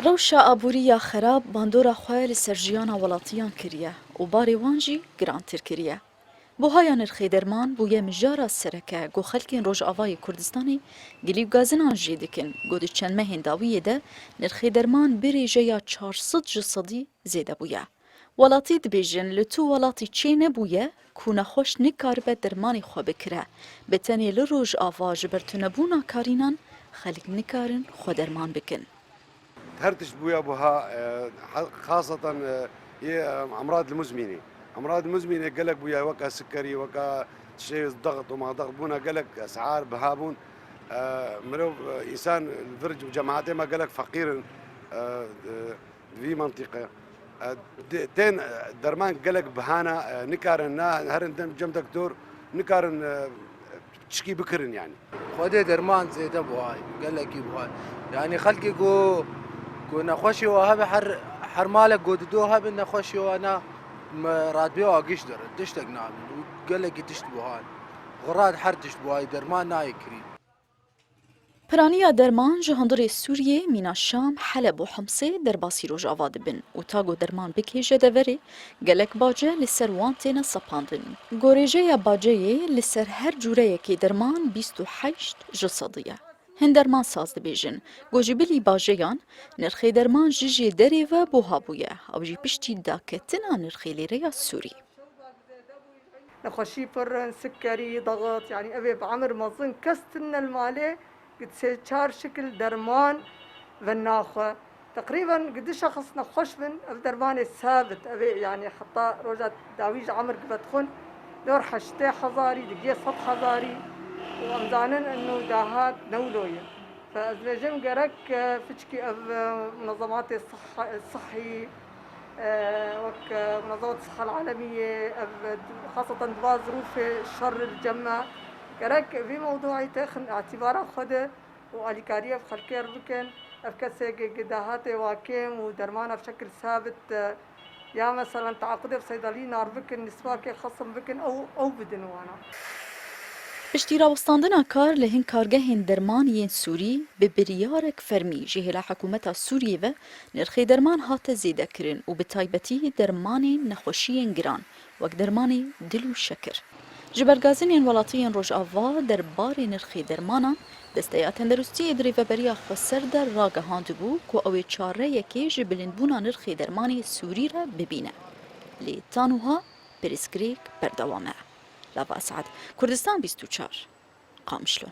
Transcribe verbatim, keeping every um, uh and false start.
Rewşa aborî ya xerab bandora xwe li ser jiyana welatiyan kiriye û barê wan jî girantir kiriye. Buhaya nirxê derman bûye mijara sereke ku xelkên Rojavayê Kurdistanê gilî û gazinan jê dikin, ku di çend mehên dawiyê de nirxê derman bi rêjeya çar sed ji sedî zêde bûye. Welatî dibêjin, li tu welatî çê nebûye ku nexweş nikaribe dermanê xwe bikire. Bi tenê li Rojava ji ber tunebûna karînan xelk nikarin xwe derman bikin. Her tişt bûya buha, e, ha-, xaseten, e, yê, e, emrad muzmînê. Emrad muzmînê gelek bûya weke sikerî, weke tiştê dext û madext bûna gelek esar biha bûn. E, mirov, e, însan vir cemaetê me gelek feqîr in. E, e, vî mentiqe. E, de-, tên, e, derman gelek bihana, e, nikarin na herin dem cem doktor, nikarin, e, çikî bikirin yani. Xwedê derman zêde buhay, gelekî buhay. Yani xelkê ku, ku nexweşê wa hebe her, her malek ku dido hebe nexweşê wa na me radbê wa giş dere, tiştek nabin. Û gelekî tişt buhay. Xirad her tişt buhay, derman nayê kirî. Piraniya derman ji hundirê Sûriyê, mîna Şam, Heleb û Himsê derbasî Rojava dibin û ta ku derman bikêje deverê, gelek bace li ser wan têne sepandin. Gorêjeya baceyê li ser her cûreyekê derman bîst û heşt ji sedî ye. Hin dermansaz dibêjin ku ji bilî bajeyan nirxê derman ji jê derê ve buha bûye, ew jî piştî daketina nirxê lêreya Sûrî. Nexweşî pir in, sikerî, daxit, yanî ev ê bi emir mezin kes tune li malê, gi sê çar şikil derman ve naxwe. Teqrîben gi du şexs nexweş bin, ev dermanê sabit, ev ê, yanî heta roja dawî ji emir gi vedixwin, dor heştê hezarî, digiyê sed hezarî û em zanin eno dahat newlo ye. Fe ez dibêjim gerek, e, piçkî ev, e, munezematê sih-, sihî, e, wek, e, Munezemet Sihal Alemiyê, ev, e, xaseten di va zirûfê şer li cem me, gerek vî mewdûî têxin îtîbara xwe de û alîkariyê bi xelkê re bikin. Ev kesê gi, gi dahatê wa kêm û dermana bi şekil sabit, e, Ya meselan, teaqudê bi seydelî nar bikin, nisbakê xesim bikin, ew, ew bidin wana. Piştî rawestandina kar li hin kargehên derman yên Sûrî, bi biryarek fermî ji hêla hikûmeta Sûriyê ve nirxê derman hate zêdekirin û bi taybetî dermanên nexweşiyên giran, wek dermanê dil û şekir. Ji ber gazinên welatiyên Rojava derbarê nirxê dermanan, Desteya Tenderustiyê di rêveberiya xweser de ragihandibû ku ew ê çareyekê ji bilindbûna nirxê dermanê Sûrî re bibîne. Lê ta niha pirsgirêk berdewam e. Lava Esad, Kurdistan bîst û çar, Qamişlo.